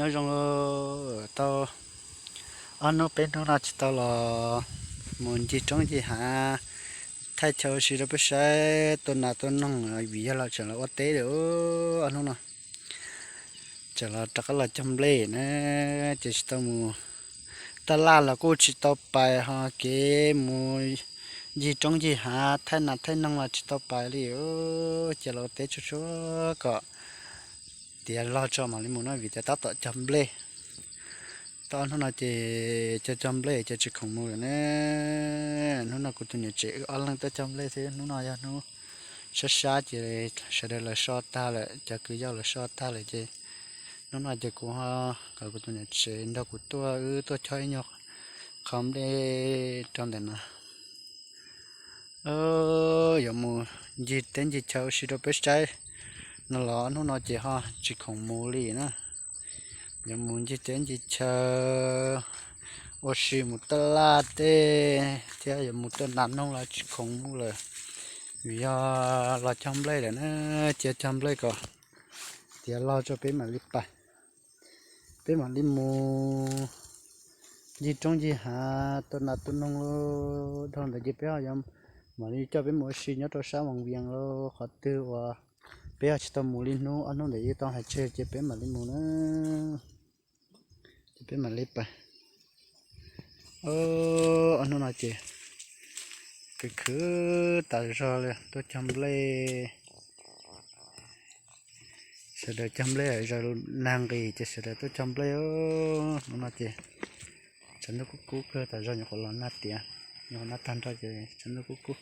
Nyob zoo, tau ob hnub peb hnub no tsis tau los mus ncig roob ncig hav thaij chaw ua si rau peb saib tua nas tua noog vim yog los tseem los ua teb lawm. Ob hnub no tseem los rov qab los cog nplej na, ces tsis tau mus taj laj los kuj tsis tau pais ho kev mus ncig roob ncig hav thaij nas thaij noog los tsis tau pais li. Ces los ua teb tsuag tsuag kom tiav log tso mam li mus no vim tias tab tom cog nplej. Tau ob hnub no ces cog cog nplej ces tsis khoom mus lawm ne. Hnub no kuv tus niam tsev wb ob leeg tuaj cog nplej thiab hnub no yog hnub sab sab ces sawv daws lawv so tag lawm, cov kwv yau lawv so tag lawm ces hnub no ces kuv ho kom kuv tus niam tsev nrog kuv tuaj, wb tuaj cog ib nyuag qho nplej rau ntawm no. Yuav mus ncig teb ncig chaw ua si rau peb saib no los hnub no ces ho tsis khoom mus li na. Yuav mus ncig teb ncig chaw ua si mus taj laj tej thiab yuav mus tua nas noog los tsis khoom mus lawm. Vim yog los cog nplej lawm na, cia cog nplej kom tiav log tso peb mam li pais. Peb mam li mus ncig roob ncig hav tua nas tua noog lauj. Dhau ntawd ces peb ho yuav mam li coj peb mus ua si nyob rau sab Voos Vias lauj, qhov twg uas peb ho tsis tau mus li hnub ob hnub ntawd yeej tau hais tseg ces peb mam li mus na. Ces peb mam li pais. Ob hnub no ces khwv khwv tas zog li tuaj cog nplej. Sawv daws cog nplej zaws nag nqis ces sawv daws tuaj cog nplej. Hnub no ces tshav ntuj kub kub kawg tas zog, nyuam qhuav los nag tiav, nyuam qhuav nag tag nrho ces tshav ntuj kub kub.